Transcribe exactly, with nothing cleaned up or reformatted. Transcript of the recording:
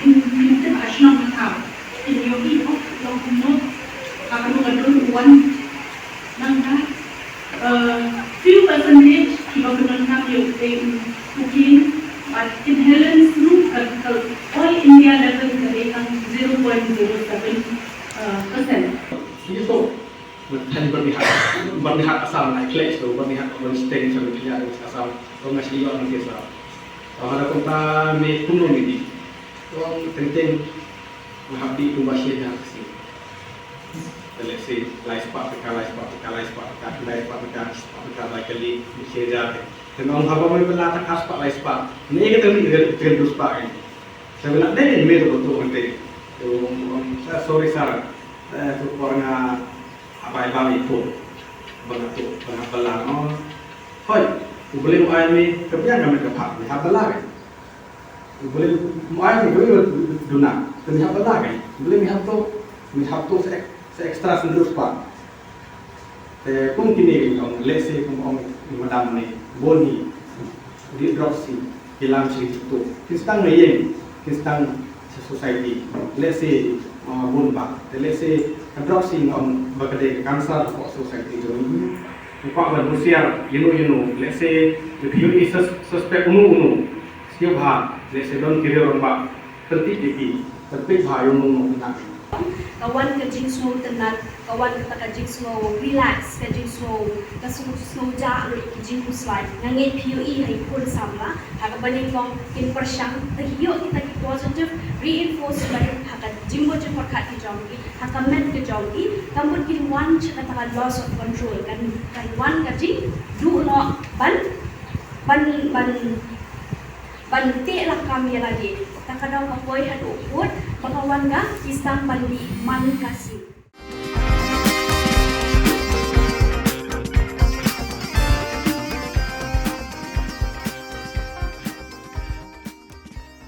kin kin tip ha shnong ha thaw. Kin ïohi noh long kumno, ha kano ka dur u wan. Nangta, uh, few percentage kiba pyndonkam ïa u tei u kin, bad kin helen through ka, ka all India level ka dei tang zero point zero seven, uh, percent. Ito, na thaiñ Byrnihat, Byrnihat Assam, na i khleh ito, Byrnihat, Byrnihat State, sa i khleh Assam, to nga shi ïoh nang kesa. To hada kumta me kumno me di. To teng teng nga hap di kumba shi hajar ka sngi. Te lehse lai spah tyngka, lai spah tyngka, lai spah tyngka, lai spah tyngka, spah tyngka ba kali, shi hajar. Te nga ong haba me bela ta ka spah, lai spah. Ne ka tang ni ka tang du spah ni. Sa bela dei me to to ante. To, um, sa-, sorry sir. Eh, to por nga abai ba me to. Ba nga to, ba nga bela no. Hoi, u Blei u ai me ka biang ka met ka phad, me hap bela. U Blei u ai me ka biang duna, te me hap bela. U Blei me hap to, me hap to sa ek-, sa extra senduk spah. Te kum kine ki ong, lehse kum ong i madam ne, bun hi, di drugs hi, ki lam shi to. Kin stang ne ïeng, kin stang sa society. Lehse, uh, bun ba. Te lehse, ka drugs hi nga ong ba ka dei ka cancer ka society jong ngi. Ngi kwah ban husiar, ïa no ïa no. Lehse, ïa phi ïohi sus-, suspect uno uno. Sngewbha, lehse don ki riew rangbah. Pyntip ïa ki, pyntip bha ïa u nongnoh na. Ka wan ka jingsngew tynnat, ka wan kata ka jingsngew relax, ka jingsngew, ka sngew, sngew jah lut ki jingkhuslai. Nga ngeit phi ïohi ha i khun samla, ha kaba nyngkong kin pyrshang, te ki ïoh kita ki positive reinforcement ha ka jingmut jingpyrkhat ki jong ki, ha ka met ka jong ki, ka mut kin wan sha kata ka loss of control, kan, kan wan ka jingduh noh ban, ban, ban ban teh lakam ïa lade. Ta ka daw ka poi haduh kut ba ka wan ka ki sdang ban dih man ka sngi.